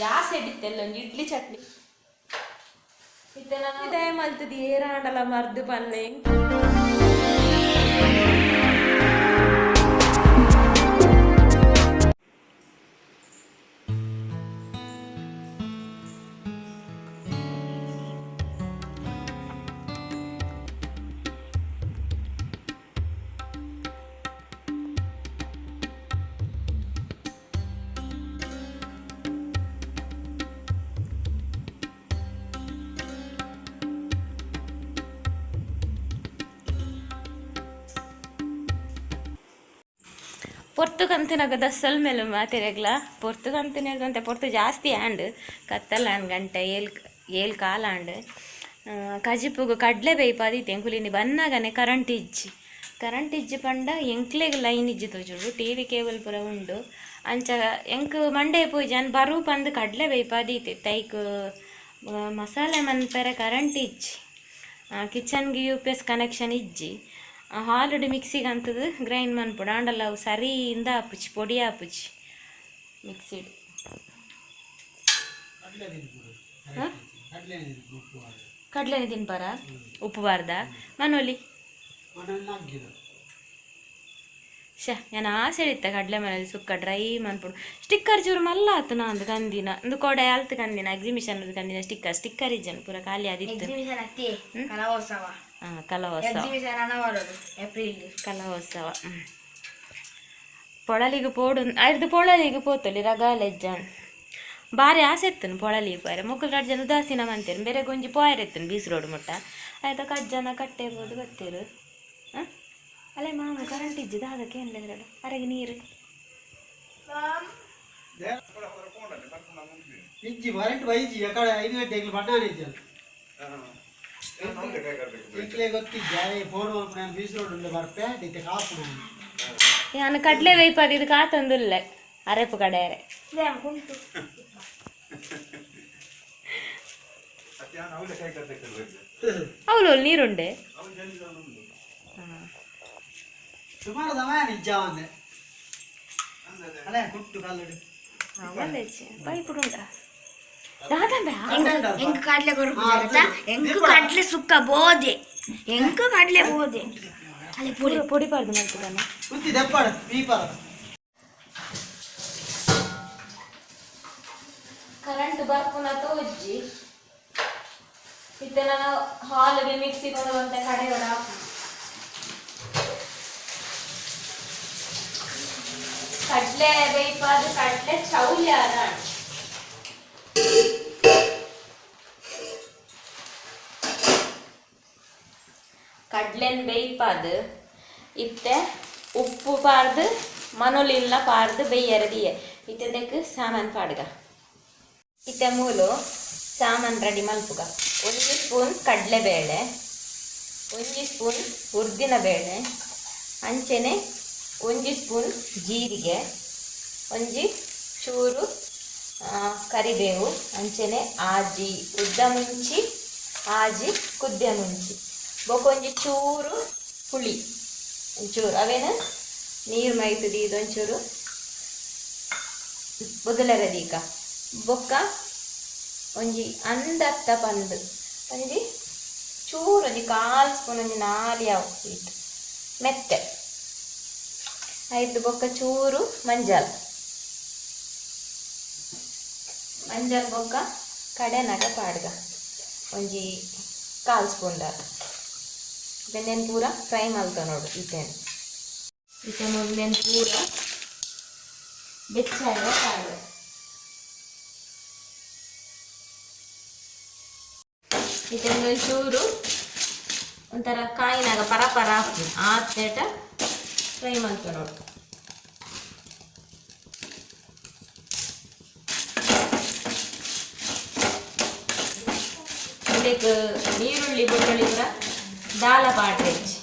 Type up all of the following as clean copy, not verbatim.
ಯಾಸೆಡ್ ಇತ್ತೆಲ್ಲ ಒಂಜಿ ಇಡ್ಲಿ ಚಟ್ನಿ ಇತ್ತೆ ನಾನು ಇದೇ ಮಲ್ತದ ಏರಾಂಡಲ ಮರ್ದ್ ಪನ್ನೆ. ಪೊರ್ತು ಕಂತಿನಾಗ ದಸ್ಸಲ್ ಮೇಲೆ ಮಾತೆರೆಗ್ಲ ಪೊರ್ತು ಕಂತಿನಗಂತೆ ಪೊರ್ತು ಜಾಸ್ತಿ ಆಂಡ್ ಕತ್ತಲ್ ಆಂಡ್ ಗಂಟೆ ಏಲ್ ಏಲ್ ಕಾಲ ಆಂಡ್. ಕಜಿಪುಗು ಕಡಲೆ ಬೇಯ್ಪಾದಿತ್ತೆ ಎಂಕುಲಿನಿ ಬನ್ನಾಗನೆ ಕರೆಂಟ್ ಇಜ್ಜಿ. ಕರೆಂಟ್ ಇಜ್ಜಿ ಪಂಡ ಎಂಕ್ಲೆಗ್ ಲೈನ್ ಇಜ್ಜಿ ತೋಜುಂಡು, ಟಿವಿ ಕೇಬಲ್ ಪೂರ ಉಂಡು. ಅಂಚ ಎಂಕ್ ಮಂಡೆ ಪೂಜೆ ಬರು ಪಂದ್ ಕಡಲೆ ಬೇಯ್ಪಾದೀತೆ ತೈಕ್ ಮಸಾಲೆ ಮನ್ಪೆರೆ ಕರೆಂಟ್ ಇಜ್ಜಿ. ಕಿಚನ್ಗೆ ಯು ಪಿ ಎಸ್ ಕನೆಕ್ಷನ್ ಇಜ್ಜಿ. ಹಾಲುಡು ಮಿಕ್ಸಿಗೆ ಅಂತದು ಗ್ರೈಂಡ್ ಮನ್ಪುಡು ಆಂಡಲ ಅವು ಸರಿ ಇಂದ ಆಪುಜಿ, ಪೊಡಿ ಆಪುಜಿ ಮಿಕ್ಸಿಡ್. ಕಡಲೆ ತಿನ್ಪಾರ ಉಪ್ಪು ಬಾರ್ದ ಮನೋಲಿ ಶ ನಾನು ಆಸೆ ಇತ್ತ ಕಡಲೆ ಮನೇಲಿ ಸುಕ್ಕ ಡ್ರೈ ಮನ್ಪುಡು. ಸ್ಟಿಕ್ಕರ್ ಚೂರು ಮಲ್ಲ ಆತು ನಾಂದು ಕಂದಿನ ಒಂದು ಕೊಡೆ ಅಲ್ತ್ ಕಂದಿನ ಎಕ್ಸಿಬಿಷನ್ ಕಂದಿನ ಸ್ಟಿಕ್ಕರ್ ಸ್ಟಿಕ್ಕರ್ ಇಜ್ಜನ್ ಪೂರ ಖಾಲಿ ಆದಿತ್ತು. ಕಲೋತ್ಸವ. ಕಲೋತ್ಸವ ಪೊಳಲಿಗೆ ಪೋಡು ಐರ್ದು ಪೊಳಲಿಗೆ ಪೋತೊಲಿ ರಗಾಲೆ ಇಜ್ಜಾನ್ ಬಾರಿ ಆಸೆ ಇತ್ತನು ಪೊಳಲಿ ಪೋಯರೆ. ಮೊಕುಲು ರಡ್ಡ್ ಜನ ಉದಾಸೀನ ಮಂತೇರು ಬೇರೆ ಗೊಂಜಿ ಪೋಯರೆ ಇತ್ತನು ಬೀಸ್ ರೋಡ್ ಮುಟ್ಟ ಆಯ್ತಾ ಕಜ್ಜನ ಕಟ್ಟೆ ಪೋದು ಬತ್ತೇರು. ಹಾಂ ಅಲ್ಲೇ ಮಾಮ ಕರೆಂಟ್ ಇಜ್ಜಿ ದಾದಕ್ಕೆ ಏನ್ಲ ಅರೆಗೆ ನೀರು ಇಜ್ಜಿ ಕರೆಂಟ್ ಬೈಜಿ ಯಕಡೆ 5 ಗಂಟೆಗೆ ಬಣ್ಣಾನೆ ಇಜ್ಜಿ ಎಂಕ್ಲೆ ಗೊತ್ತಿಜ್ಜಿ ಆಯೆ ಫೋನ್ ಮಲ್ಪುನ ಬೀಸ್ ರೋಡ್ ಉಂಡು ಬರ್ಪೆ ಇತ್ತೆ ಕಾಪುನ. ಯಾನ್ ಕಡಲೆ ಬೇಯ್ಪಾದ ಇದು ಕಾತೊಂದುಲ್ಲೆ ಅರೆಪು ಕಡೆಯರೆ. ಅವ್ಲು ನೀರುಂಡೆ. ಸುಮಾರು ಸಮಯ ನಿಜ್ಜಾವಂದೆ ಅಲ್ಲೇ ಕುಟ್ಟು ಕಲ್ಲುಡು ಪೈಪುಡುಂಡ ದಾದಂಬೆ. ಎಂಕ್ ಕಡ್ಲೆ ಕೊರ್ಪುಜಾರತ ಎಂಕ್ ಕಡ್ಲೆ ಸುಕ್ಕ ಬೋದೆ ಎಂಕ್ ಕಡ್ಲೆ ಬೋದೆ ಅಲೆ ಪೊಡಿ ಪೊಡಿ ಪಾಡ್ದು ಮಲ್ತದನ. ಕುತ್ತಿ ದೆಪ್ಪಾಡು ಪೀಪರ. ಕರೆಂಟ್ ಬರ್ಪುನ ತೋಜ್ಜಿ ಇತ್ತೆ ನಾನು ಹಾಲ್ಗೆ ಮಿಕ್ಸಿ ಕೊಡುವಂತೆ ಕಡೆಯೋಡ ಕಡಲೆ ಬೇಯ್ಪಾದ ಕಡಲೆ ಚೌಲಿ ಆದ. ಕಡ್ಲೆನ್ ಬೇಯ್ಪಾದ ಇತ್ತೆ ಉಪ್ಪು ಪಾರ್ದು ಮನೊಲಿಲ್ಲ ಪಾರ್ದು ಬೇಯ್ಯರ ದಿಯೆ. ಇತ್ತೆ ದೆಕ್ ಸಾಮಾನ್ ಪಾಡ್ಗ. ಇತ್ತೆ ಮೂಲು ಸಾಮಾನ್ ರೆಡಿ ಮಲ್ಪುಗ. ಒಂಜಿ ಸ್ಪೂನ್ ಕಡಲೆಬೇಳೆ, ಒಂಜಿ ಸ್ಪೂನ್ ಉದ್ದಿನ ಬೇಳೆ, ಅಂಚೆನೆ ಒಂಜಿ ಸ್ಪೂನ್ ಜೀರಿಗೆ, ಒಂಜಿ ಚೂರು ಕರಿಬೇವು, ಅಂಚೆನೆ ಆಜಿ ಉದ್ದ ಮುಂಚಿ, ಆಜಿ ಕುದ್ದೆ ಮುಂಚಿ, ಬೊಕ ಒಂಜಿ ಚೂರು ಪುಳಿ ಒಂಚೂರು ಅವೇನ ನೀರು ಮೈತುದು ಇದೊಂಚೂರು ಬೊದಲರ ದೀಕ. ಬೊಕ್ಕ ಒಂಜಿ ಅಂದತ್ತ ಪಂದ್ ಒಂಜಿ ಚೂರು ಒಂಜಿ ಕಾಲು ಸ್ಪೂನ್ ಒಂಜಿ ನಾಲಿ ಅವು ಇತ್ತು ಮೆತ್ತೆ ಐದು. ಬೊಕ್ಕ ಚೂರು ಮಂಜಲ್ ಮಂಜಲ್ ಬೊಕ್ಕ ಕಡೆನಗ ಪಾಡ್ಗ ಒಂಜಿ ಕಾಲು ಸ್ಪೂನ್ ದಾತ್. ಬೆನ್ನೆನ್ ಪೂರ ಫ್ರೈ ಮಲ್ತ ನೋಡು. ಇತ್ತೇನೆ ಇತ್ತೆ ಉಂದೆನ್ ಪೂರ ಬೆಚ್ಚಾಯ ಪಾಡ್ಗ. ಇತ್ತೆ ಒಂಚೂರು ಒಂಥರ ಕಾಯಿನಾಗ ಪರ ಪರ ಆಪುಂಡು ಆತೇಟ ಫ್ರೈ ಮಲ್ತ ನೋಡು. ಉಂದೆಕ್ ನೀರುಳ್ಳಿ ಬೊಟ್ಟೊಳಿ ಪೂರ ದಾಲ ಪಾಡ್ರೆಜ್ಜಿ.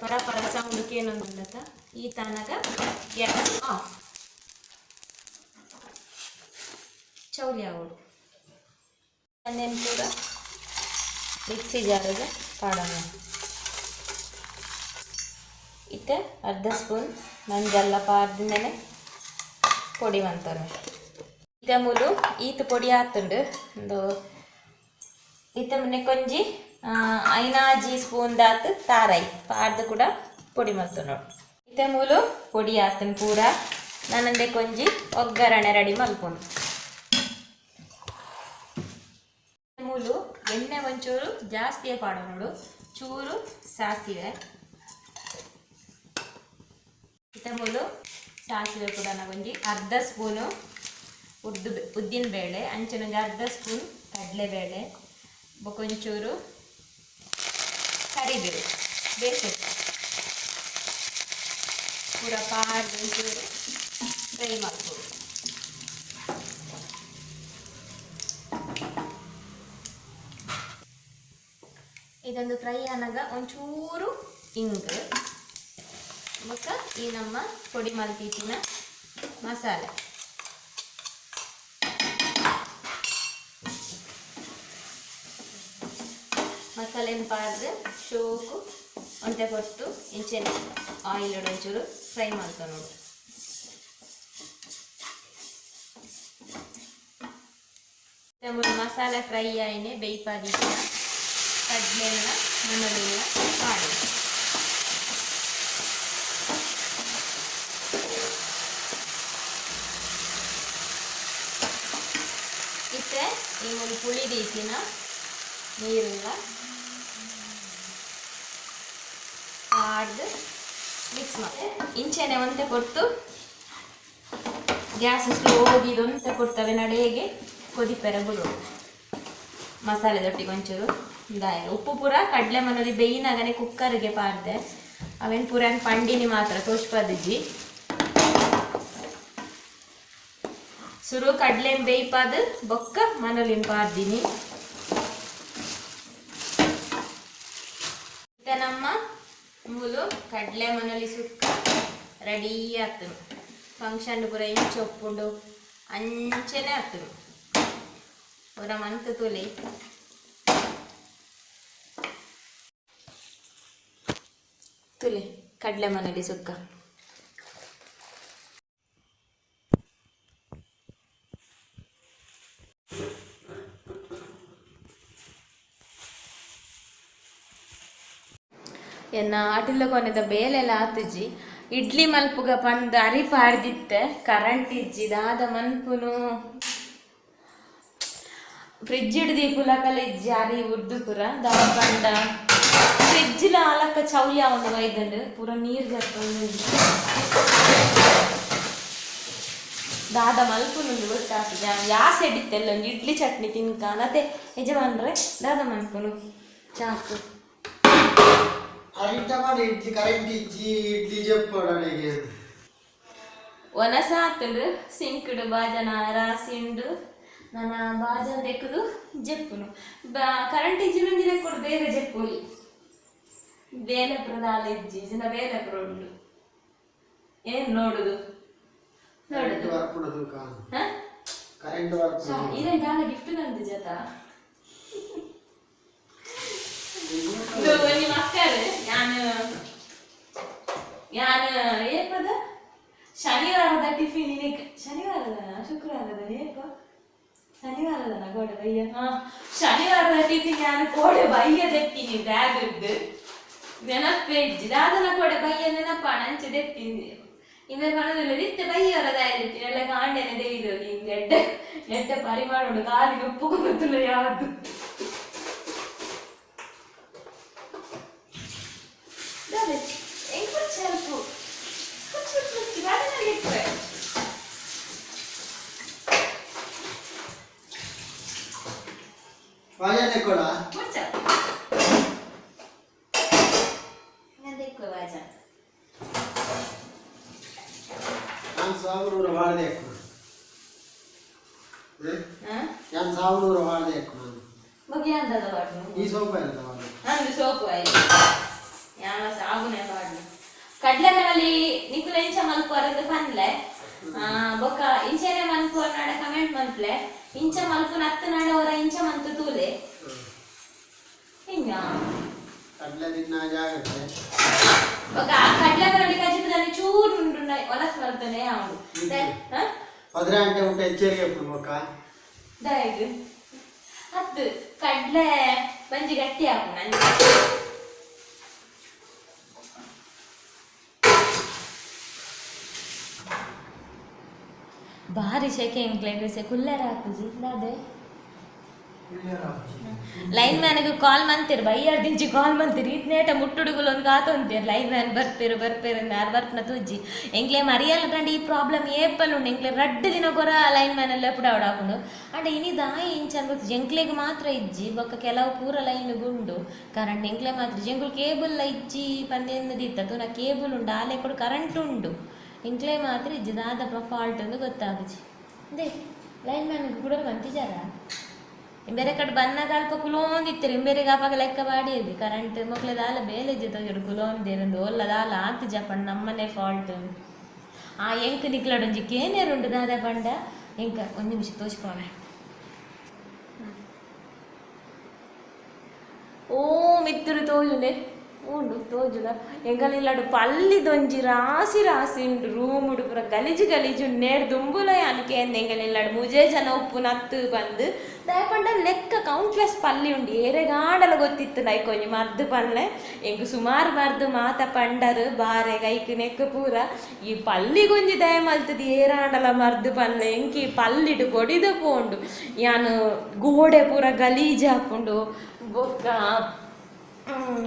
ಪರ ಪರ ಸೌಂಡ್ ಕೇನೊಂದುಂಡತ ಈ ತಾನಗ ಗ್ಯಾಸ್ ಆಫ್. ಚೌಲಿ ಆವೊಡು. ಅಂದೆನ್ ಪೂರ ಮಿಕ್ಸಿ ಜಾರಿಗೆ ಪಾಡೋಣ. ಇತ್ತೆ ಅರ್ಧ ಸ್ಪೂನ್ ಮಂಜಲ್ಲ ಪಾರ್ದಿಂದನೆ ಪೊಡಿ ಮಂತೊನು. ಇತ್ತೆ ಮೂಲು ಈತ್ ಪೊಡಿ ಆತುಂಡು. ಒಂದು ಇತ್ತೆ ಮುನ್ನೆ ಕೊಂಜಿ ಐನಾಜಿ ಸ್ಪೂನ್ ದಾತ್ ತಾರಾಯಿ ಪಾರ್ದು ಕೂಡ ಪೊಡಿ ಮಲ್ತೊನೊಡು. ಇತ್ತೆ ಮೂಲು ಪೊಡಿ ಆತುಂಡು ಪೂರ. ನಾನಂದೆ ಕೊಂಜಿ ಒಗ್ಗರಣೆ ರೆಡಿ ಮಲ್ಪುನು. ಮೂಲು ಎಣ್ಣೆ ಒಂಚೂರು ಜಾಸ್ತಿಯೇ ಪಾಡೋನೋಡು. ಚೂರು ಸಾಸಿವೆ. ಇತ್ತೆ ಮೂಲು ಸಾಸಿವೆ ಕೂಡ ಒಂಜಿ ಅರ್ಧ ಸ್ಪೂನು ಉದ್ದು ಉದ್ದಿನ ಬೇಳೆ, ಅಂಚನೊಂಜಿ ಅರ್ಧ ಸ್ಪೂನ್ ಕಡಲೆಬೇಳೆ, ಬೊಕೊಂಚೂರು ಕರಿಬೇವು ಬೇಸೆಟ್ಟು ಪೂರ ಪಾಡ್ದು ಒಂಚೂರು ಫ್ರೈ ಮಾಡ್ಬೋದು. ಇದೊಂದು ಫ್ರೈ ಆನಾಗ ಒಂಚೂರು ಇಂಗು, ಬೊಕ್ಕ ಈ ನಮ್ಮ ಪೊಡಿ ಮಲ್ತಿತ್ತಿನ ಮಸಾಲೆ ಮಸಾಲೆನ ಪಾಡ್ದು ಶೋಕು ಒಂತೆ ಪೊರ್ತು ಇಂಚೆನೆ ಆಯಿಲ್ ಒಂಚೂರು ಫ್ರೈ ಮಾಡ್ಕೊನೋಡು. ಮಸಾಲೆ ಫ್ರೈ ಆಯ್ನೆ ಬೇಯ್ಪಾದಿತ್ತಿನ ಕಡಲೆಲ್ಲ ಮನಲಿಲ್ಲ ಪಾಡಿ. ಇತ್ತೆ ಈ ಒಂದು ಪುಳಿ ದೀತಿನ ನೀರೆಲ್ಲ ಪಾಡ್ದು ಮಿಕ್ಸ್ ಮಾಡಿ ಇಂಚೆನೆ ಒಂತೆ ಕೊಡ್ತು ಗ್ಯಾಸ್ ಸ್ಲೋ ಇದೊಂತೆ ಕೊಡ್ತವೆ ನಡೆಗೆ ಕೊದಿಪೆರ ಬಿಡು. ಮಸಾಲೆ ದೊಟ್ಟಿಗೆ ಒಂಚೂರು ದಾಯ ಉಪ್ಪು ಪೂರ ಕಡಲೆ ಮನೋಲಿ ಬೇಯಿನಾಗನೆ ಕುಕ್ಕರ್ಗೆ ಪಾಡ್ದೆ. ಅವೇನು ಪೂರ ಪಂಡಿನಿ ಮಾತ್ರ ತೋಷ್ಪದಿಜ್ಜಿ. ಸುರು ಕಡಲೆನ್ ಬೇಯ್ಪಾದು ಬೊಕ್ಕ ಮನೋಲಿನ ಪಾಡ್ದಿನಿ. ಇತ್ತೆ ನಮ್ಮ ಮೂಲು ಕಡಲೆ ಮನೋಲಿ ಸುಕ್ಕ ರೆಡಿ ಆಗ್ತದೆ. ಫಂಕ್ಷನ್ ಪೂರ ಇಂಚ ಒಪ್ಪುಂಡು ಅಂಚೆನೆ ಆಗ್ತದೆ. ಪೂರ ಮಂತ್ ತುಲಿ. ತುಲಿ ಕಡಲೆ ಮನೋಲಿ ಸುಕ್ಕ. ಎನ್ನ ಅಟಿಲ್ಲ ಕೊನೆದ ಬೇಲೆಲ್ಲ ಆತುಜಿ. ಇಡ್ಲಿ ಮಲ್ಪುಗ ಪಂದ್ ಅರಿ ಪಾಡ್ದಿತ್ತೆ, ಕರೆಂಟ್ ಇಜ್ಜಿ ದಾದ ಮನ್ಪುನು. ಫ್ರಿಜ್ ಹಿಡ್ದು ಇಜ್ಜಿ ಅರಿ ಉರ್ದು ಪೂರ ದಾದ ಪಂಡ ಫ್ರಿಜ್ ಅಲಕ್ಕ ಚೌಲಿ ಅವನು ಬೈದಂಡು ಪೂರ ನೀರು ಜತ್ತೊಂದು ದಾದ ಮಲ್ಪುನು ಗೊತ್ತಾಗ್ತದೆ. ಯಾಸೆ ಹಿಡಿತೆಲ್ಲ ಒಂಜಿ ಇಡ್ಲಿ ಚಟ್ನಿ ತಿನ್ಕ ಅದೇ ಯಜಮಾನ್ರೆ ದಾದ ಮಲ್ಪುನು ಚಾಕು. ಅರಿಟ ಮಾಡಿ ಇಡ್ಲಿ ಕರೆಂಟ್ ಇಜ್ಜಿ ಇಡ್ಲಿ ಜಪ್ಪು. ಒನಸ ಆತುಂಡು ಸಿಂಕ್ಡ್ ಬಾಜನ ರಾಸಿಂಡು ನನ್ನ ಬಾಜನ ದೆಕ್ಕುದು ಜಪ್ಪುನು. ಕರೆಂಟ್ ಇಜ್ಜಿ ಒಂಜಿ ದೆಕ್ಕುಡು ಬೇರೆ ಜಪ್ಪುಲಿ ಬೇಲೆ ದಾಲ ಇಜ್ಜಿ ಜಿನ ಬೇಲೆ ಪುರ ಉಂಡು. ಏನ್ ನೋಡುದು ನೋಡುದು. ಕರೆಂಟ್ ವರ್ಕ್ ಇದೇ ದಾಲ ಗಿಫ್ಟ್ ನಂದು ಜತ ನಿಮ್ಮ ಅಕ್ಕರು. ಯಾನ್ ಯಾನ್ ಏಪದ ಶನಿವಾರದ ಟಿಫಿನ್ ಶನಿವಾರದ ಶುಕ್ರವಾರದ ಏಪ ಶನಿವಾರದ ಕೋಡೆ ಬಯ್ಯ. ಹಾ ಶನಿವಾರದ ಟಿಫಿನ್ ಯಾನ್ ಕೋಡೆ ಬಯ್ಯ ದೆತ್ತೀನಿ ಬ್ಯಾಗ್ ಇದ್ದು ನೆನಪೇ ಇಜ್ಜಿ ದಾದನ ಕೋಡೆ ಬಯ್ಯ ನೆನಪಾಣ ಅಂಚೆ ದೆತ್ತೀನಿ. ಇಂದ್ರೆ ಪಣದಿಲ್ಲ ಇತ್ತೆ ಬಯ್ಯವರ ದಾಯದಿತ್ತೀನಿ ಎಲ್ಲ ಕಾಂಡೆನೆ ದೇವಿದು ಹಿಂಗೆ ಎಡ್ಡೆ ಎಡ್ಡೆ ಪರಿಮಾಣ ಉಂಟು ಕಾಲಿಗೆ ಉಪ್ಪು ಗೊತ್ತಿಲ್ಲ ಯಾವ್ದು. ಎಂಕ್ ಸ್ವಲ್ಪ ಕುಚ್ಚು ಕುಚ್ಚು ದಾದನ ಇಟ್ಟರೆ ಬಾಜನ ಕೊಡ. ಮುಚ್ಚ देखो ಬಾಜ. ನಾನು ಸಾವಿರ ವಾಳ್ದೆ ನಾನು ಸಾವಿರ ವಾಳ್ದೆ. ಬಗ್ಗೆ ಅಂತದ ವಾಡ್ನು. ಈ ಸೋಪ್ ಎಂತ ವಾಡ್ದು? ನಂದು ಸೋಪು ಆಯ್ತು ಯಾನ ಸಾಬುನೆ ವಾಡ್ನು. ಕಡ್ಲೆಗಳಲ್ಲಿ ನಿಕುಲು ಎಂಚ ಮಲ್ಪುವರಂದು ಪನ್ಲೆ. ಬೊಕ್ಕ ಇಂಚನೆ ಮನ್ಪು ನಾಡ ಕಮೆಂಟ್ ಮನ್ಪ್ಲೆ. ಇಂಚ ಮಲ್ಪುನ ಅತ್ತು ನಾಡ ಹೊರ ಇಂಚ ಮಂತು ತೂಲೆ ಹಿಂಗ. ಕಡಲೆ ತಿನ್ನ ಜಾಗ್ರತೆ. ಬೊಕ್ಕ ಆ ಕಡ್ಲೆ ಬರಲಿ ಕಜಿಪದಲ್ಲಿ ಚೂರು ಉಂಡು, ಒಲಸ್ ಮಲ್ತಾನೆ ಅವನು. ಪದ್ರೆ ಗಂಟೆ ಊಟ ಹೆಚ್ಚರಿಗೆ ಎಪ್ಪುಂಡು ಬೊಕ್ಕ. ದಾಯಗ್ ಅತ್ತು ಕಡ್ಲೆ ಬಂಜಿ ಗಟ್ಟಿ ಆಪುಂಡು ಅಂಚ. ಬಾರಿ ಶೆಕೆ ಎಂಕ್ಲೆಗ್ ಸೆ ಕುಲ್ಲರ ಆಪುಜಿ ದಾದೆ. ಲೈನ್ ಮ್ಯಾನ್ಗೆ ಕಾಲ್ ಮಂತಿರ್, ಬೈಯಾರ್ ದಿಂಚಿ ಕಾಲ್ ಮಂತಿರ್. ಇತ್ನೇಟ ಮುಟ್ಟುಡುಗುಲು ಒಂದು ಕಾತೊಂತೀರ್, ಲೈನ್ ಮ್ಯಾನ್ ಬರ್ಪೇರು ಬರ್ಪೇರು ಯಾರು ಬರ್ಪನ ತೂಜಿ. ಎಂಕ್ಲೆ ಮರಿಯಲ್ಲ ಕಂಡ ಈ ಪ್ರಾಬ್ಲಮ್ ಏಪಲ್ ಉಂಡು. ಎಂಕ್ಲೆ ರಡ್ಡ್ ದಿನ ಕೊರ ಲೈನ್ ಮ್ಯಾನ್ ಎಲ್ಲ ಪುಡ ಆಪುಂಡು. ಅಂಡ ಇನಿ ದಾಯಿ ಇಂಚ ಅನ್ಬೋದು. ಎಂಕ್ಲೆಗ್ ಮಾತ್ರ ಇಜ್ಜಿ, ಬೊಕ್ಕ ಕೆಲವು ಪೂರ ಲೈನ್ ಗುಂಡು ಕರೆಂಟ್. ಎಂಕ್ಲೆ ಮಾತ್ರ ಜೆಂಕುಲು ಕೇಬಲ್ ಇಜ್ಜಿ ಪಂದೆಂದು ಇತ್ತ ತೂನ. ಕೇಬಲ್ ಉಂಡು, ಆಲೆ ಕೂಡ ಕರೆಂಟ್ ಉಂಡು, ಎಂಕ್ಲೆ ಮಾತ್ರ ಇಜ್ಜಿ. ದಾದಪ್ಪ ಫಾಲ್ಟ್ ಒಂದು ಗೊತ್ತಾಗುಜಿ. They line man ಕೂಡ ಮಂತಿಜಾರ. ಬೇರೆ ಕಡೆ ಬನ್ನಾಗ ಅಲ್ಪ ಕುಲೋಂದಿತ್ತಾರೆ. ಬೇರೆ ಅಪಾಗ ಲೆಕ್ಕ ಬಾಡಿಯದು ಕರೆಂಟ್ ಮೊಕ್ಲೆ ದಾಲ ಬೇಲೆ ಜೊತೆ ಕುಲೋಂದಿರಂದು ಒಲ್ಲ ದಾಲ ಆತು ಜಪಂಡ ನಮ್ಮನೆ ಫಾಲ್ಟ್. ಆ ಎಂಕ್ ನಿಕ್ಲಡೊಂಜಿ ಕೇನೇರುಂಡು ದಾದ ಪಂಡ ಎಂಕ ಒಂದು ನಿಮಿಷ ತೋಚ್ಪಾವೆ. ಓ ಮಿತ್ತುರು ತೋಜುನೆ ಉಂಡು ತೋಜುನ. ಎಂಕಲಿಲ್ಲಡು ಪಲ್ಲಿದೊಂಜಿ ರಾಸಿ ರಾಸಿ ಉಂಡು. ರೂಮ್ ಉಡು ಪೂರ ಗಲೀಜು ಗಲೀಜು. ನೇರ್ ದುಂಬುಲ ಯಾನ್ ಎಂಕಲಿಲ್ಲಡು ಮುಜೆ ಜನ ಉಪ್ಪು ನತ್ತು ಬಂದು ದಾಯ ಪಂಡ ಲೆಕ್ಕ ಕೌಂಟ್ಲೆಸ್ ಪಲ್ಲಿ ಉಂಡು. ಏರೆಗಾಂಡಲ ಗೊತ್ತಿತ್ತು ನೈಕ್ ಒಂಜಿ ಮರ್ದು ಪನ್ಲೆ. ಎಂಕ್ ಸುಮಾರು ಮರ್ದು ಮಾತ ಪಂಡರು ಬಾರೆ ಕೈಕ್ ನೆಕ್ ಪೂರ. ಈ ಪಲ್ಲಿಗೊಂಜಿ ದಯ ಮಲ್ತದ ಏರಾಂಡಲ ಮರ್ದು ಪನ್ಲೆ. ಎಂಕ್ ಈ ಪಲ್ಲಿಡು ಬೊಡಿದ ಪೋಂಡು ಯಾನ್. ಗೋಡೆ ಪೂರ ಗಲೀಜು ಆಪುಂಡು. ಬೊಕ್ಕ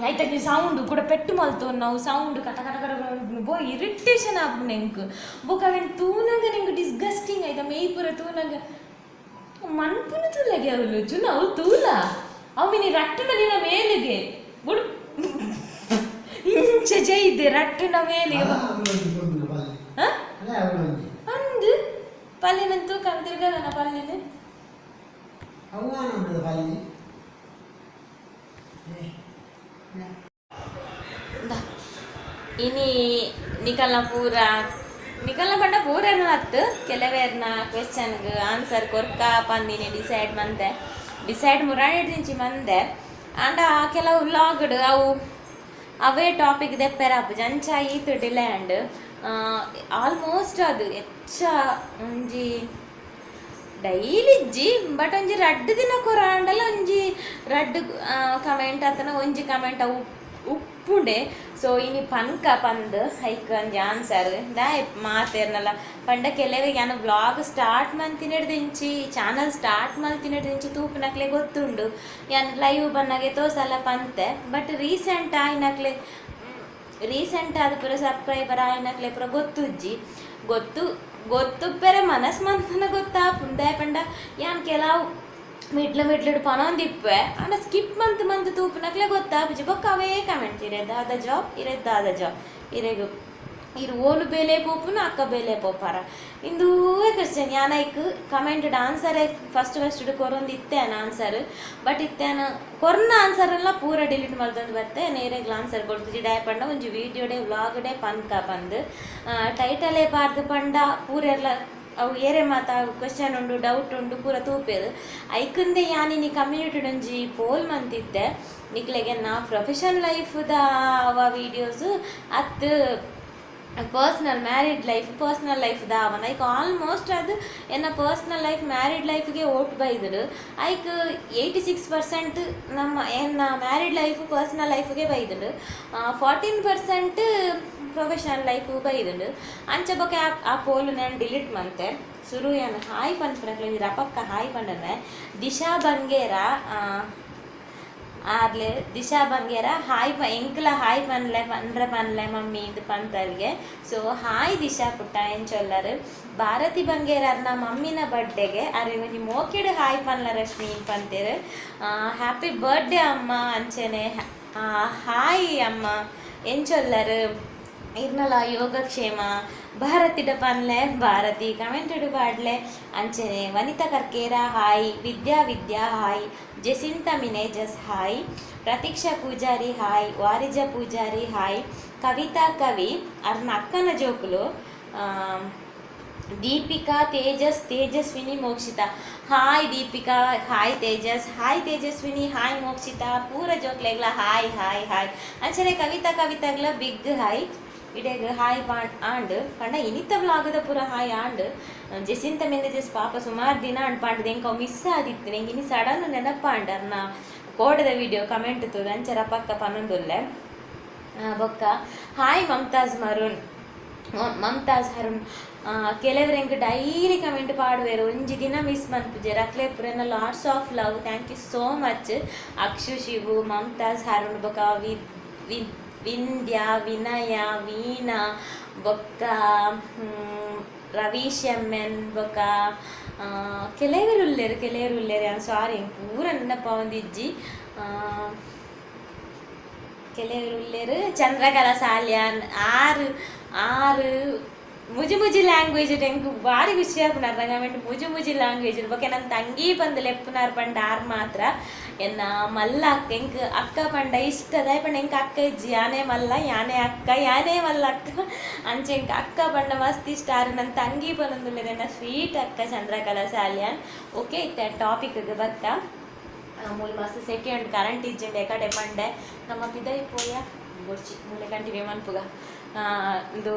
ಐತ ಸೌಂಡ್ ಕೂಡ ಪೆಟ್ಟು ಮಲ್ತು ನಾವು ಸೌಂಡ್ ಕಟ ಕಟ ಕಟ ಬೋ ಇರಿಟೇಷನ್ ಆಪುಂಡು ಎಂಕ್. ಬೊಕ ಅವೆನ್ ತೂನಗ ಎಂಕ್ ಡಿಸ್ಗಸ್ಟಿಂಗ್ ಆಯ್ತ. ಮೇಯ್ ಪೂರ ತೂನಗ ಮನ್ಪುನ ತೂಲಗೆ ಅವಳು ಜುನ ಅವು ತೂಲ ಅವು ಮಿನಿ ರಟ್ಟುನ ನಿನ್ನ ಮೇಲಿಗೆ ಬುಡು ಇಂಚ ಜೈದೆ ರಟ್ಟುನ ಮೇಲಿಗೆ. ಹ? ಅಂದ್ ಪಲ್ಲಿನ ತೂಕ ತಿರ್ಗದನ ಪಲ್ಲಿನ. ಪಲ್ಲಿ. ಇನಿ ನಿಕಲ್ನ ಪೂರ ನಿಕಲ್ನ ಪಂಡ ಪೂರ ಅತ್ತು ಕೆಲವೇರ್ನ ಕ್ವೆಶನ್ಗ್ ಆನ್ಸರ್ ಕೊರ್ಕ ಪಂದಿನಿ ಡಿಸೈಡ್ ಮಂದೆ. ಡಿಸೈಡ್ ಮುರಾಣಿದಿಂಚಿ ಮಂದೆ. ಆಂಡ ಕೆಲವು ವ್ಲಾಗ್ಡ್ ಅವು ಅವೇ ಟಾಪಿಕ್ ದೆಪ್ಪೆರ ಆಪುಜಿ, ಅಂಚ ಈತ್ ಡಿಲೇ. ಆಂಡ್ ಆಲ್ಮೋಸ್ಟ್ ಅದು ಹೆಚ್ಚ ಒಂಜಿ ಡೈಲಿ ಇಜ್ಜಿ, ಬಟ್ ಒಂಜಿ ರಡ್ಡ್ ದಿನ ಕೊರಾಂಡಲ ಒಂಜಿ ರಡ್ಡ್ ಕಮೆಂಟ್ ಆತನ ಒಂಜಿ ಕಮೆಂಟ್ ಅವು ಉಪ್ಪುಂಡೆ. ಸೊ ಇನಿ ಪನ್ಕ ಪಂದ್ ಐಕ್ ಒಂಜಿ ಆನ್ಸರ್ ದಾಯೆ ಮಾತೇರ್ನಲ್ಲ ಪಂಡ ಕೆಲವಿಗೆ ಯಾನ್ ವ್ಲಾಗ್ ಸ್ಟಾರ್ಟ್ ಮಲ್ತಿನೆಡ್ದಿಂಚಿ, ಚಾನಲ್ ಸ್ಟಾರ್ಟ್ ಮಲ್ತಿನೆಡ್ದಿಂಚಿ ತೂಪಿನಕ್ಲೆ ಗೊತ್ತುಂಡು. ಯಾನ್ ಲೈವ್ ಬನ್ನಾಗೆ ತೋಸಲ ಪಂತೆ. ಬಟ್ ರೀಸೆಂಟ್ ಆಯಿನಕ್ಲೆ, ರೀಸೆಂಟ್ ಆದ ಪೂರ ಸಬ್ಸ್ಕ್ರೈಬರ್ ಆಯಿನಕ್ಲೆ ಪೂರ ಗೊತ್ತುಜ್ಜಿ. ಗೊತ್ತು ಗೊತ್ತುಪ್ಪೆರೆ ಮನಸ್ ಮಂತನ ಗೊತ್ತಾಪುಂಡು. ದಾಯೆ ಪಂಡ ಯಾನ್ ಕೆಲವು ಮಿಡ್ಲು ಮಿಡ್ಲುಡು ಪನೊಂದಿಪ್ಪೆ. ಆಂಡ ಸ್ಕಿಪ್ ಮಂತ್ ಮಂತ್ ತೂಪುನಕ್ಲೆ ಗೊತ್ತಾಪುಜಿ. ಬೊಕ್ಕ ಅವೇ ಕಮೆಂಟ್, ಇರೆ ದಾದ ಜಾಬ್, ಇರೆ ದಾದ ಜಾಬ್, ಇರೆಗ್ ಇರು ಓಲು ಬೇಲೆ ಪೋಪುನು, ಅಕ್ಕ ಬೇಲೆ ಪೋಪಾರ, ಇಂದೂವೇ ಕ್ವಶನ್. ಯಾನ್ ಐಕ್ ಕಮೆಂಟ್ ಆನ್ಸರ್ ಫಸ್ಟ್ ಫಸ್ಟ್ ಕೊರೊಂದಿತ್ತೆ ಆನ್ಸರ್. ಬಟ್ ಇತ್ತೇನ ಕೊರ್ನ ಆನ್ಸರ್ ಎಲ್ಲ ಪೂರ ಡಿಲೀಟ್ ಮಲ್ತೊಂದು ಬತ್ತೆ. ನೇರೆಗ್ಲ ಆನ್ಸರ್ ಕೊಡ್ತುಜಿ. ದಾಯೆ ಪಂಡ ಒಂಜಿ ವೀಡಿಯೋಡೆ ವ್ಲಾಗ್ಡೆ ಪನ್ಕ ಪಂದ್ ಟೈಟಲೇ ಪಾಡ್ದು ಪಂಡ ಪೂರೆರ್ಲ ಅವು ಏರೆ ಮಾತ ಕ್ವಶನ್ ಉಂಡು, ಡೌಟ್ ಉಂಡು ಪೂರ ತೂಪೆರ್. ಐಕಂದೆ ಯಾನಿನಿ ಕಮ್ಯುನಿಟಿ ಒಂಜಿ ಪೋಲ್ ಮಂತಿತ್ತೆ, ನಿಕ್ಲೆಗೆ ನಾ ಪ್ರೊಫೆಷನ್ ಲೈಫ್ದ ಅವ ವೀಡಿಯೋಸ್ ಅತ್ತು personal married life, personal life ದಾವನ. ಐಕ್ ಆಲ್ಮೋಸ್ಟ್ ಅದು ಎನ್ನ ಪರ್ಸ್ನಲ್ ಲೈಫ್ ಮ್ಯಾರಿಡ್ ಲೈಫ್ಗೆ ಓಟ್ ಬೈದರು. ಐಕ್ 86% ನಮ್ಮ ಎನ್ನ ಮ್ಯಾರಿಡ್ ಲೈಫ್ ಪರ್ಸ್ನಲ್ ಲೈಫ್ಗೆ ಬೈದುಂಡು, 14% ಪ್ರೊಫೆಷನಲ್ ಲೈಫ್ ಬೈದುಂಡು. ಅಂಚ ಬೊಕ ಆ ಪೋಲು ನಾನು ಡಿಲೀಟ್ ಮಂತೆ. ಸುರು ಯಾನ್ ಹಾಯ್ ಪನ್ಪುನಕ್ಲೆ ಒಂಜಿ ರಪಕ್ಕ ಹಾಯ್ ಪಂಡನೆ. ದಿಶಾ ಬಂಗೇರ ಆರ್ಲೆ ದಿಶಾ ಬಂಗೇರ ಹಾಯ್ ಪ ಎಂಕ್ಲ ಹಾಯ್ ಪನ್ಲೆ ಪನ್ರೆ ಪನ್ಲೆ ಮಮ್ಮಿ ಇಂದು ಪಂತಲ್ಗೆ. ಸೊ ಹಾಯ್ ದಿಶಾ ಪುಟ್ಟ, ಎಂಚೊಲ್ಲರು? ಭಾರತಿ ಬಂಗೇರ ಅರ್ನ ಮಮ್ಮಿನ ಬರ್ಡೇಗೆ ಅರೆ ಒಂಜಿ ಮೋಕೆಡ್ ಹಾಯ್ ಪನ್ಲ ರಶ್ಮಿ ಪಂತೇರು. ಹ್ಯಾಪಿ ಬರ್ಡೇ ಅಮ್ಮ. ಅಂಚೆನೆ ಹಾಯ್ ಅಮ್ಮ, ಎಂಚೊಲ್ಲರು ಇರ್ನಲ ಯೋಗಕ್ಷೇಮ? ಭಾರತಿಡ ಪನ್ಲೆ, ಭಾರತಿ ಕಮೆಂಟೆಡ್ ಪಾಡ್ಲೆ. ಅಂಚೆನೆ Vanitha Karkera hi, Vidya Vidya hi, Jacintha Menezes hi, Pratiksha Poojary hi, Varija Poojary hi, Kavitha Kavi ಅರ್ನ ಅಕ್ಕನ ಜೋಕುಲು. Deepika Tejas Tejaswini Mokshita. Hi Deepika, hi Tejas, hi Tejaswini, hi Mokshita, ಪೂರ ಜೋಕ್ಲೆಗ್ಲ ಹಾಯ್ ಹಾಯ್ ಹಾಯ್. ಅಂಚನೆ ಕವಿತಾ ಕವಿತಾಗ್ಲ ಬಿಗ್ ಹಾಯ್. ಇಡೆಗ್ ಹಾಯ್ ಆಂಡ್ ಪಂಡ ಇನಿತ ವ್ಲಾಗದ ಪೂರ ಹಾಯ್ ಆಂಡ್. ಜೆಸಿಂತ ಮೆನೇಜಸ್ ಪಾಪ ಸುಮಾರು ದಿನ ಅಂಡ್ ಪಾಂಡದ ಎಂಕ ಮಿಸ್ ಆದಿತ್ತು, ಎಂಕ್ ಇನಿ ಸಡನ್ ನೆನಪಾಂಡ್ ಅರ್ನ ಕೋಡದ ವಿಡಿಯೋ ಕಮೆಂಟ್ ತೂದು ಅಂಚರ ಪಕ್ಕ ಪನೊಂದುಲ್ಲೆ. ಬೊಕ್ಕ ಹಾಯ್ ಮಮ್ತಾಜ್ ಮರುನ್, ಮಮ್ತಾಜ್ ಹರುಣ್. ಕೆಲವರು ಎಂಕ್ ಡೈಲಿ ಕಮೆಂಟ್ ಪಾಡುವೆರ್, ಒಂಜಿ ದಿನ miss ಮನ್ಪುಜೆರ್. ಅಕ್ಲೆ ಪುರೆನ lots of love, thank you so much. Akshu Shivu, Mumtaz Harun, ಬೊಕ್ಕ ವಿಂದ್ಯ, ವಿನಯ, ವೀಣಾ, ಬೊಕ್ಕ ರವೀಶ್ ಎಮ್ ಎನ್, ಬೊಕ್ಕ ಕೆಲವರು ಉಲ್ಲೆರ್, ಕೆಲವರು ಉಲ್ಲೆರ್. ಯಾನ್ ಸಾರಿ, ಎಂಕ್ ಪೂರ ನೆನಪಾವೊಂದಿಜ್ಜಿ. ಕೆಲವರು ಉಲ್ಲೆರ್. ಚಂದ್ರಕಲಾ ಸಾಲ್ಯಾನ್, ಆರು ಆರು ಮುಜಿ ಮುಜಿ ಲ್ಯಾಂಗ್ವೇಜ್ ಎಂಕ್ ಬಾರಿ ಖುಷಿ ಆಪುಂಡು ಅರ್ನ ಕಮೆಂಟ್. ಮುಜಿ ಮುಜಿ ಲ್ಯಾಂಗ್ವೇಜ್. ಬೊಕ್ಕ ನನ್ ತಂಗಿ ಪಂದ್ ಲೆಪ್ಪುನಾರ್ ಪಂಡ ಆರ್ ಮಾತ್ರ ಎನ್ನ ಮಲ್ಲ ಅಕ್ಕ. ಎಂಕ್ ಅಕ್ಕ ಪಂಡ ಇಷ್ಟ. ದಾಯೆ ಪಂಡ ಎಂಕ್ ಅಕ್ಕ ಇಜ್ಜಿ, ಯಾನೇ ಮಲ್ಲ, ಯಾನೇ ಅಕ್ಕ, ಯಾನೇ ಮಲ್ಲ ಅಕ್ಕ. ಅಂಚ ಎಂಕ್ ಅಕ್ಕ ಪಂಡ ಮಸ್ತ್ ಇಷ್ಟ. ಆರ್ ನನ್ ತಂಗಿ ಪನೊಂದುಲ್ಲೆರ್, ಎನ್ನ ಸ್ವೀಟ್ ಅಕ್ಕ ಚಂದ್ರಕಲಾ ಸಾಲ್ಯಾನ್. ಓಕೆ, ಇತ್ತೆ ಟಾಪಿಕ್ ಬತ್ತ. ಮೂಲು ಮಸ್ತ್ ಸೆಕೆ ಉಂಡು, ಕರೆಂಟ್ ಇಜ್ಜಿಂಡ ಎಕಡೆ ಪಂಡೆ ನಮ್ಮ ಪಿದಯಿ ಪೋಯ ಬೊಡ್ಚಿ, ಮೂಲೆ ಕಂಟಿನ್ಯೂ ಮನ್ಪುಗ. ಇಂದು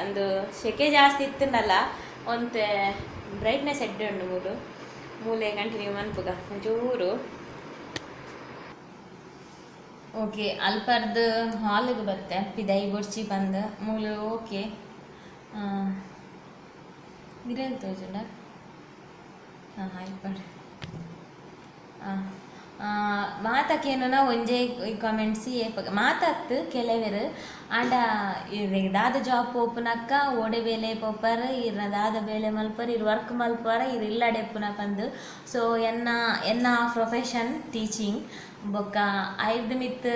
ಇಂದು ಸೆಕೆ ಜಾಸ್ತಿ ಇತ್ತುಂಡಲ್ಲ, ಒಂತೆ ಬ್ರೈಟ್ನೆಸ್ ಎಡ್ಡೆ ಉಂಡು ಮೂಲು. ಮೂಲೆ ಕಂಟಿನ್ಯೂ ಮನ್ಪುಗ ಒಂಚೂರು. ಓಕೆ, ಅಲ್ಪರ್ದು ಹಾಲಿಗೆ ಬತ್ತೆ, ಪಿದಯಿ ಬೊಡ್ಚಿ ಬಂದು ಮೂಲು. ಓಕೆ, ಮಿರಲ್ ತೋಜುಂಡ? ಹಾಂ, ಅಲ್ಪಡ್. ಮಾತಕ್ಕೇನುನ ಒಂಜೇ ಕಮೆಂಟ್ಸ್ ಏಪಗ ಮಾತತ್ತು ಕೆಲವೆರ್ ಆಂಡ ದಾದ ಜಾಬ್ ಪೋಪುನಕ್ಕ, ಓಡೆ ಬೇಲೆ ಪೋಪರ್ ಇರ್ನ, ದಾದ ಬೇಲೆ ಮಲ್ಪರ್ ಇರ್, ವರ್ಕ್ ಮಲ್ಪರ ಇರ್, ಇಲ್ಲಡೆ ಎಪ್ಪುನ ಪಂದ್. ಸೊ ಎನ್ನ ಎನ್ನ ಪ್ರೊಫೆಷನ್ ಟೀಚಿಂಗ್. ಬೊಕ್ಕ ಐರ್ದ್ ಮಿತ್ತ್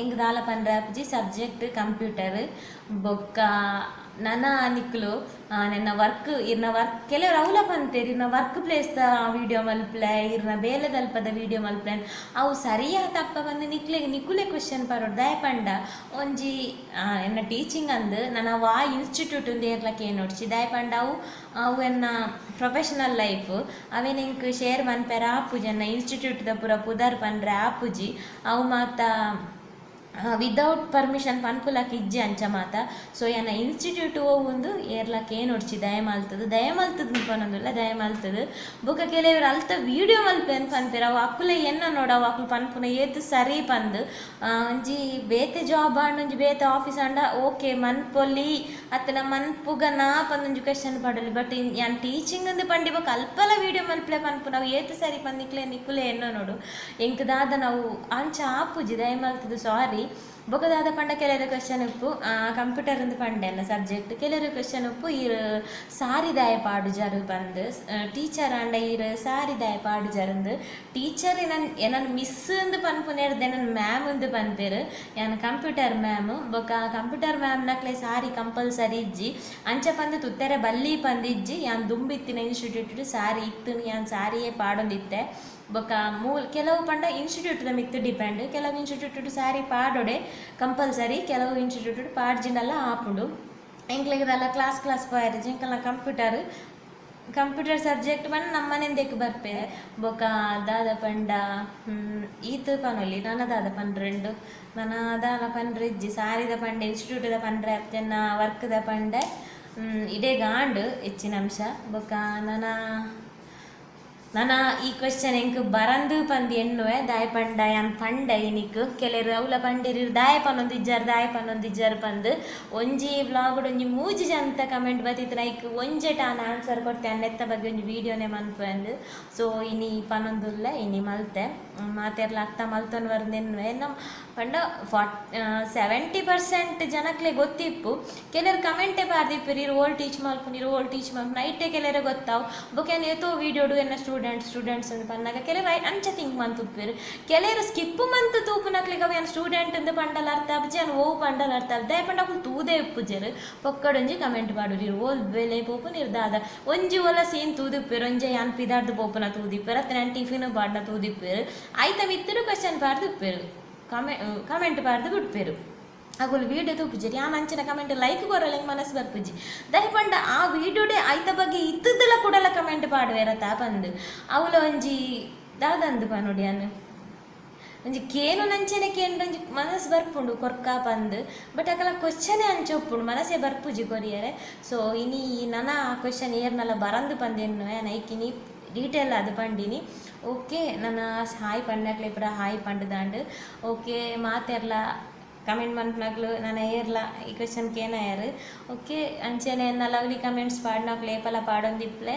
ಎಂಕ್ ದಾಲ ಪನ್ರೆ ಆಪುಜಿ. Subject computer. ಬೊಕ್ಕ ನನ ನಿಕ್ಲು ನೆನ್ನ ವರ್ಕ್, ಇರ್ನ ವರ್ಕ್, ಕೆಲವರು ಅವ್ಲ ಪಂತೆರ್, ಇರ್ನ ವರ್ಕ್ ಪ್ಲೇಸ್ ದ ವಿಡಿಯೋ ಮಲ್ಪ್ಲೆ, ಇರ್ನ ಬೇಲೆದಲ್ಪದ ವಿಡಿಯೋ ಮಲ್ಪ್ಲೆ. ಅವು ಸರಿಯಾ ತಪ್ಪ ಬಂದು ನಿಕ್ಲೆಗ್ ನಿಕುಲೆ ಕ್ವಶನ್ ಪರೋಡು. ದಾಯೆ ಪಂಡ ಒಂಜಿ ಎನ್ನ ಟೀಚಿಂಗ್ ಅಂದ್ ನನ ವಾ ಇನ್ಸ್ಟಿಟ್ಯೂಟ್ ಉಂದು ಏರ್ಲಕ್ಕೆ ನೋಡ್ಚಿ. ದಾಯೆ ಪಂಡ ಅವು ಅವು ಎನ್ನ ಪ್ರೊಫೆಷನಲ್ ಲೈಫ್, ಅವೇನ್ ಎಂಕ್ ಶೇರ್ ಮನ್ಪೆರ ಆಪುಜಿ. ಎನ್ನ ಇನ್ಸ್ಟಿಟ್ಯೂಟ್ ದ ಪೂರ ಪುದರ್ ಪನ್ರೆ ಆಪುಜಿ. ಅವು ಮಾತ ವಿದೌಟ್ ಪರ್ಮಿಷನ್ ಪನ್ಪುಲಕ್ ಇಜ್ಜಿ ಅಂಚ ಮಾತ. ಸೊ ಎನ್ನ ಇನ್ಸ್ಟಿಟ್ಯೂಟ್ ಒಂದು ಏರ್ಲಕ್ ನೋಡ್ಚಿ, ದಯ ಮಲ್ತದು, ದಯ ಮಲ್ತದು ಪನೊಂದುಲ್ಲ, ದಯ ಮಲ್ತದು. ಬೊಕ ಕೆಲವರು ಅಲ್ತ ವೀಡಿಯೋ ಮಲ್ಪೆ ಪನ್ಪೆರ್. ಅವು ಅಕುಲೆ ಎನ್ನ ನೋಡು, ಅವು ಅಕುಲು ಪನ್ಪುನ ಏತ್ ಸರಿ ಪಂದ್. ಒಂಜಿ ಬೇತೆ ಜಾಬ್ ಆಂಡ, ಒಂಜಿ ಬೇತೆ ಆಫೀಸ್ ಆಂಡ ಓಕೆ ಮನ್ಪೊಲಿ ಅತ್ತನ ಮನ್ಪುಗನಾ ಪಂದ್ ಒಂಜಿ ಕ್ವೆಶನ್ ಪಾಡೊಲಿ. ಬಟ್ ಯಾನ್ ಟೀಚಿಂಗ್ ಅಂದ್ ಪಂಡಿ ಬೊಕ ಅಲ್ಪಲ ವೀಡಿಯೋ ಮಲ್ಪಲೆ ಪನ್ಪುನ ಅವು ಏತ್ ಸರಿ ಪಂದ್ ನಿಕ್ಲೆ ನಿಕುಲೆ ಎನ್ನ ನೋಡು. ಎಂಕ್ ದಾದ ನಾವು ಅಂಚ ಆಪುಜಿ, ದಯ ಮಲ್ತದು ಸಾರಿ. ಬೊಕ ದಾದ ಪಂಡ ಕೆಲವರು ಕ್ವೆಶನ್ ಉಪ್ಪು, ಕಂಪ್ಯೂಟರ್ ಅಂದ್ ಪಂಡೆ ಅಲ್ಲ ಸಬ್ಜೆಕ್ಟ್. ಕೆಲವರು ಕ್ವೆಶನ್ ಉಪ್ಪು, ಈರ್ ಸಾರಿ ದಾಯ ಪಾಡುಜಾರು ಪಂದ್, ಟೀಚರ್ ಆಂಡ ಈರ್ ಸಾರಿ ದಾಯ ಪಾಡುಜಾರಂದ್. ಟೀಚರ್ ಎನನ್ ಎನನ್ ಮಿಸ್ ಅಂದ್ ಪನ್ಪುನೆರ್ದ್ ಎನನ್ ಮ್ಯಾಮ್ ಅಂದ್ ಪನ್ಪೆರ್. ಯಾನ್ ಕಂಪ್ಯೂಟರ್ ಮ್ಯಾಮ್. ಬೊಕ ಕಂಪ್ಯೂಟರ್ ಮ್ಯಾಮ್ ನಕ್ಲೆ ಸಾರಿ ಕಂಪಲ್ಸರಿ ಇಜ್ಜಿ, ಅಂಚ ಪಂದ್ ತುತ್ತರೆ ಬಲ್ಲಿ ಪಂದ್ ಇಜ್ಜಿ. ಯಾನ್ ದುಂಬಿತ್ತಿನ ಇನ್ಸ್ಟಿಟ್ಯೂಟ್ ಸಾರಿ ಇತ್ತು, ಯಾನ್ ಸಾರಿಯೇ ಪಾಡೊಂದಿತ್ತೆ. ಬೊಕ ಮೂಲ್ ಕೆಲವು ಪಂಡ ಇನ್ಸ್ಟಿಟ್ಯೂಟ್ ದ ಮಿತ್ತ್ ಡಿಪೆಂಡ್. ಕೆಲವು ಇನ್ಸ್ಟಿಟ್ಯೂಟ್ ಸಾರಿ ಪಾಡೊಡೆ ಕಂಪಲ್ಸರಿ, ಕೆಲವು ಇನ್ಸ್ಟಿಟ್ಯೂಟ್ ಪಾಡ್ಜಿಂಡಲ ಆಪುಂಡು. ಎಂಕ್ಲೆಗ್ ದಾಲ ಕ್ಲಾಸ್ ಕ್ಲಾಸ್ ಪೋಯೆರೆ ಎಂಕಲ್ನ ಕಂಪ್ಯೂಟರ್ ಕಂಪ್ಯೂಟರ್ ಸಬ್ಜೆಕ್ಟ್ ಪಂಡ ನಮ್ಮನೆಂದೆಕ್ ಬರ್ಪೆ. ಬೊಕ ದಾದ ಪಂಡ ಈತ್ ಪನೊಲಿ, ನನ ದಾದ ಪನ್ರೆಂಡು, ನನ ದಾಲ ಪನ್ರೆ ಇಜ್ಜಿ. ಸಾರಿದ ಪಂಡೆ, ಇನ್ಸ್ಟಿಟ್ಯೂಟ್ ದ ಪಂಡ್ರೆ ಅತ್ತೆನ್ನ ವರ್ಕ್ ದ ಪಂಡೆ ಇಡೆಗ್ ಆಂಡ್ ಹೆಚ್ಚಿನ ಅಂಶ. ಬೊಕ ನನ ನನ ಈ ಕ್ವೆಶನ್ ಎಂಕ್ ಬರಂದ್ ಪಂದ್ ಎನ್ನುವೆ. ದಾಯೆ ಪಂಡ ಯಾನ್ ಪಂಡೆ ಇನಿಕ್ ಕೆಲರು ಅವ್ಲ ಪಂಡೆರ್, ದಾಯೆ ಪನೊಂದಿಜ್ಜಾರ್, ದಾಯೆ ಪನೊಂದಿಜ್ಜಾರ್ ಪಂದ್. ಒಂಜಿ ವ್ಲಾಗ್ ಒಂಜಿ ಮೂಜಿ ಜನತ ಕಮೆಂಟ್ ಬತ್ತಿತ್ತು, ಲೈಕ್ ಒಂಜೆಟ ಆನ್ ಆನ್ಸರ್ ಕೊರ್ತೆ, ನೆತ್ತ ಬಗ್ಗೆ ಒಂಜಿ ವಿಡಿಯೋನೆ ಮನ್ಪುವೆಂದ್. ಸೊ ಇನಿ ಪನೊಂದುಲ್ಲೆ, ಇನಿ ಮಲ್ತೆ. ಮಾತೆರ್ಲ ಅರ್ಥ ಮಲ್ತೊಂದು ಬರ್ದು ಎನ್ನುವೆ. ನಮ್ಮ ಪಂಡ 70% ಜನಕ್ಲೆ ಗೊತ್ತಿಪ್ಪು. ಕೆಲರು ಕಮೆಂಟೆ ಪಾರ್ದಿಪ್ಪೆರ್, ಇರ್ ಓಲ್ ಟೀಚ್ ಮಲ್ಪುನಿ, ಇರ್ ಓಲ್ ಟೀಚ್ ಮಲ್ಪುನಿ. ಐಟೆ ಕೆಲರೆ ಗೊತ್ತಾವು. ಬೊಕ ಯಾನ್ ಏತೋ ವೀಡಿಯೋಡು ಎನ್ನ ಸ್ಟೂಡೆಂಟ್ ಸ್ಟೂಡೆಂಟ್ಸ್ ಅಂದ್ ಪನ್ನಗ ಕೆಲವು ಅಂಚ ಥಿಂಕ್ ಮಂತುಪ್ಪೆರ್. ಕೆಲವರು ಸ್ಕಿಪ್ ಮಂತ್ ತೂಪುನಕ್ಲೆಗ್ ಅವು ಯಾನ್ ಸ್ಟೂಡೆಂಟ್ ಅಂದ್ ಪಂಡಲ ಅರ್ಥ ಆಪುಜಿ, ಯಾನ್ ಓವು ಪಂಡಲ ಅರ್ಥ ಆಪುಜಿ. ದಾಯೆ ಪಂಡ ಅಕುಲು ತೂದೇ ಇಪ್ಪುಜೆರ್. ಪೊಕ್ಕಡೊಂಜಿ ಕಮೆಂಟ್ ಪಾಡುರು, ಇರ್ ಓಲ್ ಬೇಲೆ ಪೋಪುನಿ, ಇರ್ ದಾದ. ಒಂಜಿ ಓಲ ಸೀನ್ ತೂದಿಪ್ಪೆರ್, ಒಂಜಿ ಯಾನ್ ಪಿದಾಡ್ದ್ ಪೋಪುನ ತೂದಿಪ್ಪೆರ್, ಅತ್ತ ಯಾನ್ ಟಿಫಿನ್ ಪಾಡ್ನ ತೂದಿಪ್ಪೆರ್. ಐತ ಮಿತ್ತುಡು ಕ್ವೆಶನ್ ಪಾಡ್ದು ಇಪ್ಪೆರ್, ಕಮೆಂಟ್ ಪಾಡ್ದು ಬಿಡ್ಪೆರ್. ಅಗುಲು ವೀಡಿಯೋ ತೂಪುಜೆರ್ ಯಾನ್ ಅಂಚಿನ ಕಮೆಂಟ್ ಲೈಕ್ ಕೊರಲೆ ಎಂಕ್ ಮನಸ್ ಬರ್ಪುಜಿ ದಾಯೆ ಪಂಡ ಆ ವೀಡಿಯೋಡೆ ಐತ ಬಗ್ಗೆ ಇತ್ತುದಲ ಕುಡಲ ಕಮೆಂಟ್ ಪಾಡುವೆರತ ಪಂದ್ ಅವ್ಲ ಒಂಜಿ ದಾದಂದ್ ಪನೊಡು ಯಾನ್ ಒಂಜಿ ಕೇನುನಂಚನೆ ಕೇಂಡ ಒಂಜಿ ಮನಸ್ ಬರ್ಪುಂಡು ಕೊರ್ಕ ಪಂದ್ ಬಟ್ ಅಕಲ ಕ್ವಶನೆ ಅಂಚ ಉಪ್ಪುಂಡು ಮನಸೇ ಬರ್ಪುಜಿ ಕೊರಿಯರೆ. ಸೊ ಇನಿ ನನ ಆ ಕ್ವಶನ್ ಏರ್ನಲ ಬರಂದ್ ಪಂದ್ ಎನ್ನುವೆ ಯಾನ್ ಐಕ್ ಇನಿ ಡೀಟೇಲ್ ಆದ್ ಪಂಡಿನಿ. ಓಕೆ ನನ ಹಾಯ್ ಪಂಡಕ್ಲೆ ಪೂರ ಹಾಯ್ ಪಂಡ್ದಾಂಡ್. ಓಕೆ ಮಾತೆರ್ಲ ಕಮೆಂಟ್ ಮನ್ಪುನಕ್ಲು ನನ ಏರ್ಲ ಈ ಕ್ವಶನ್ ಕೇನಯೆರ್. ಓಕೆ ಅಂಚನೆ ಎನ್ನ ಲವ್ಲಿ ಕಮೆಂಟ್ಸ್ ಪಾಡ್ನಕ್ಲು ಏಪಲ ಪಾಡೊಂದಿಪ್ಪುಲೆ.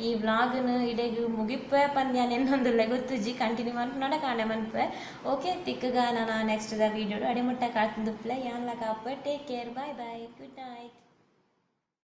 ಈ ವ್ಲಾಗ್ನ್ ಇಡೆಗ್ ಮುಗಿಪ್ಪೆ ಪಂದ್ ಯಾನ್ ಎನ್ನೊಂದುಲ್ಲೆ ಗೊತ್ತುಜಿ ಕಂಟಿನ್ಯೂ ಮನ್ಪುನಡ ಕಾಂಡೆ ಮನ್ಪುವೆ. ಓಕೆ ತಿಕ್ಕುಗ ನನ ನೆಕ್ಸ್ಟ್ ದ ವೀಡಿಯೋಡು ಅಡೆ ಮುಟ್ಟ ಕಾತೊಂದುಪ್ಪುಲೆ ಯಾನ್ಲ ಕಾಪುವೆ. Take care, bye bye, good night.